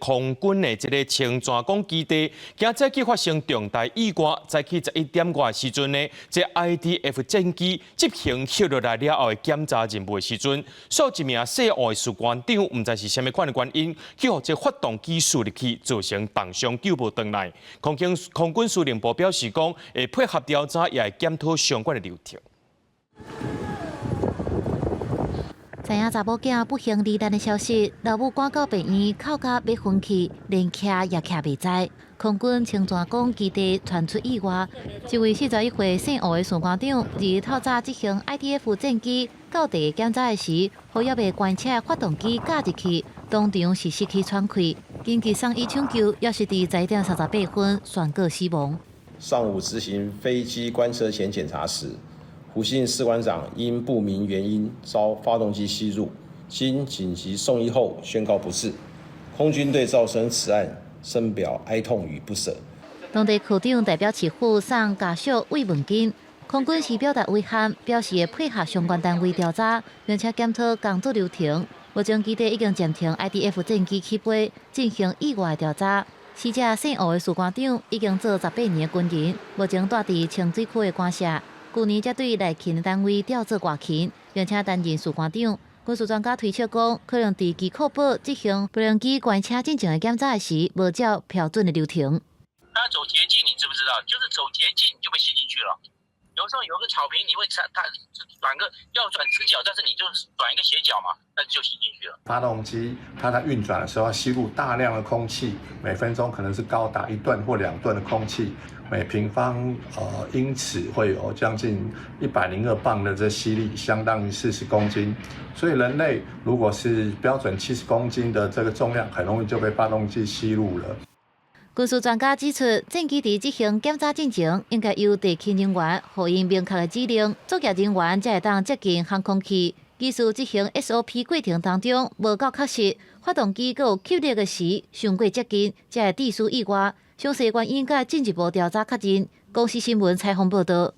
空軍的這个清泉崗基地，今早起發生重大意外，早起11點外時陣呢，這 IDF 戰機執行翕落來了後的檢查任務的時陣，數一名姓吳的士官長，毋知是啥物款的原因，去予這發動機吸入去，造成重傷，救無轉來。空軍司令部表示講，會配合調查，也會檢討相關的流程。知影查某囝不幸罹難的消息，老母趕到病院，哭甲欲昏去，連徛也徛袂知。空軍清泉崗基地傳出意外，一位41歲姓吳的士官長，佇透早執行 IDF 戰機到地檢查的時，予猶未關車的發動機咬入去，當場是失去喘氣，緊急送醫搶救，也是佇11點38分宣告死亡。上午執行飛機關車前檢查時，胡姓士官長因不明原因遭發動機吸入，經緊急送醫後宣告不治。空軍對造成此案深表哀痛與不捨。當地區長代表市府送家屬慰問金，空軍是表達遺憾，表示會配合相關單位調查，並且檢討工作流程。目前基地已經暫停 IDF 戰機起飛，進行意外調查。死者姓吳的士官長已經做18年的軍人，目前蹛佇清水區的官舍。舊年才對內勤的單位調做外勤，並且擔任士官長。軍事專家推測講，可能佇機庫堡執行無人機關車進前的檢查時，無照標準的流程。他走捷徑，你知不知道？就是走捷徑就被吸進去了。有時候有個草坪，你會它轉個要轉直角，但是你就轉一個斜角嘛，那就吸進去了。發動機它在運轉的時候，吸入大量的空氣，每分鐘可能是高達1噸或2噸的空氣，每平方英尺會有將近102磅的這吸力，相當於40公斤。所以人類如果是標準70公斤的這個重量，很容易就被發動機吸入了。軍事專家指出，戰機佇執行檢查進前，應該由地勤人員予𪜶明確的指令，作業人員才會當接近航空器。技師執行 SOP 過程當中無夠確實，發動機閣有吸力的時，傷過接近，才會致使意外。詳細原因閣進一步調查確認。公視新聞採訪報道。